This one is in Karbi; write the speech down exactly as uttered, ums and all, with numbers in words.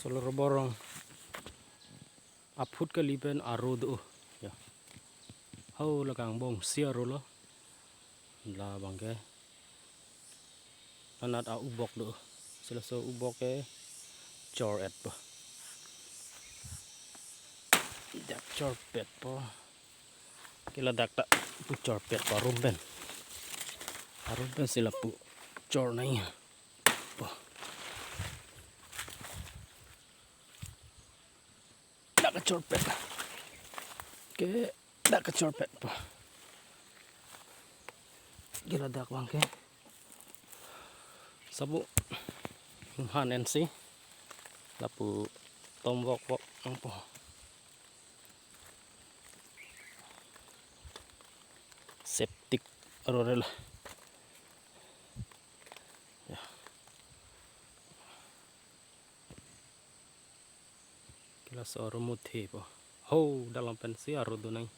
Tolo robor rong aphut kali pen aro do. Ya. Ho, la kangbong si aro lo. Labang ke. Anat a-ubok do. Selaso ubok ke chor-etpo. Dak chorpetpo. Ke ladak ta pu chorpetpo arum pen. Arum pen si lapu chor nangpo. Dak kachorpet. Ke dak kachorpetpo. Ke ladak abang ke. Sabu han ensi lapu tom vokvok nangpo. Septic aro rela. Ya. Ke laso aro muthepo. Ho, dalam pensi aro do nang.